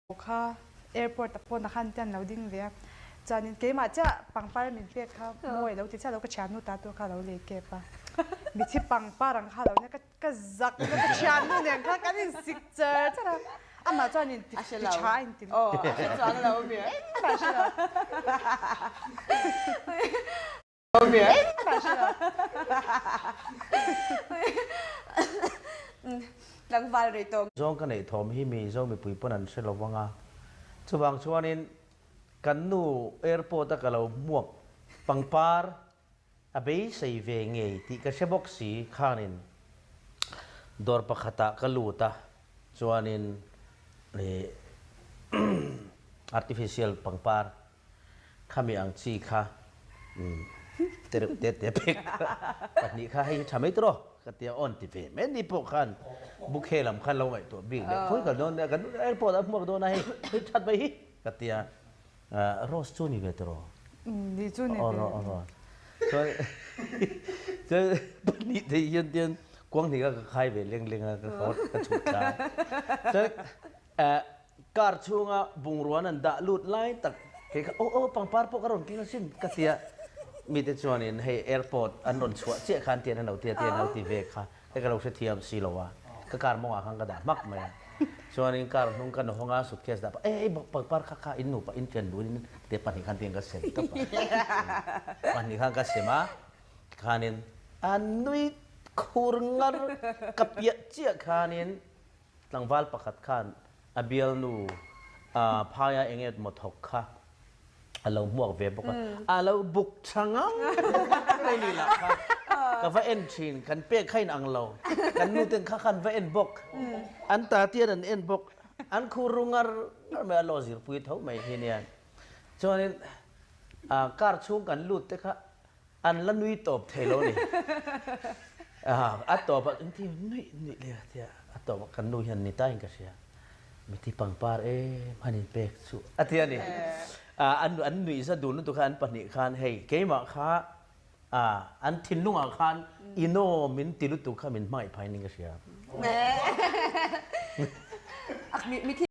Kha airport ah pawn ah khan te an lo ding ve a, chuanin keimah chiah pangpar min pek kha mawi lo ti chiah lo ka thiannu ta tur kha a lo lei kep a, mithi pangpar ang kha a lo nia ka ka zak na ka thiannu nen khan kan insik char char a, amah chuan in ti tha a inti engmah a hre lo. Tlangval rei tawk. Zawng ka neih thawm hi mi Zo mipui pawn an hre lo vang a, chuvang chuanin kan nu airport a ka lo hmuak pangpar a beisei ve ngei tih ka hre bawk si khanin dawr pakhatah ka lut a, chuanin artificial pangpar Khami ang chi kha te reuh te te pek pahnih kha hei hi tha mai tawh ka tia awn ti ve mai ni pawh khan bouquet lam khan lo ngaihtuah bik leh khawi kal dawn nia kan airport ah hmuak dawn a hei hei that mai hi ka tia rose chu ni ve tawh ni chu ni ve chuan chuan pahnih thei hian tian kuang hnih kha ka khai ve leng leng a ka ka chhuk thla chuan Car chhunga bungruan an dah lut lai tak kei kha aw aw pangpar pawh ka rawn keng asin ka tia mite chuanin hei airport an rawn chhuah chiah khan tian an lo tia tian an lo ti ve kha hei ka lo hrethiam si lo a ka car mawngah khan ka dah hmak mai a chuanin car hnung ka nawhawng a suitcase dah pah ei ei pangpar kha kha in nupa in chen duhin te pahnih khan tiang ka sem tawp a pahnih khan ka sem a khanin a nui khur ngar ka piah chiah khanin Tlangval pakhat khan a bialnu phaia eng nge maw thawk kha a lo hmuak ve bawk a, a lo buk tha ngang mai ni lah kha ka va en thin, kan pek kha in ang lo, kan nu ten kha khan va en bawk, an ta tian an en bawk, an khur ru ngar ngar mai a, law zirpui tho mai hi nia. Chuanin car chhung kan lut te kha An la nui tawp thei lo ni. A tawp ah engti nuih nuih leh a tia, a tawp ah kan nu hian ni ta in ka hria, miti pangpar em han in pek chu a ti a ni. An nuih za dun lutuk kha an pahnih khan hei keimah kha an thinlung ah khan ino min ti lutuk kha min hmangaih phai ning ka hria.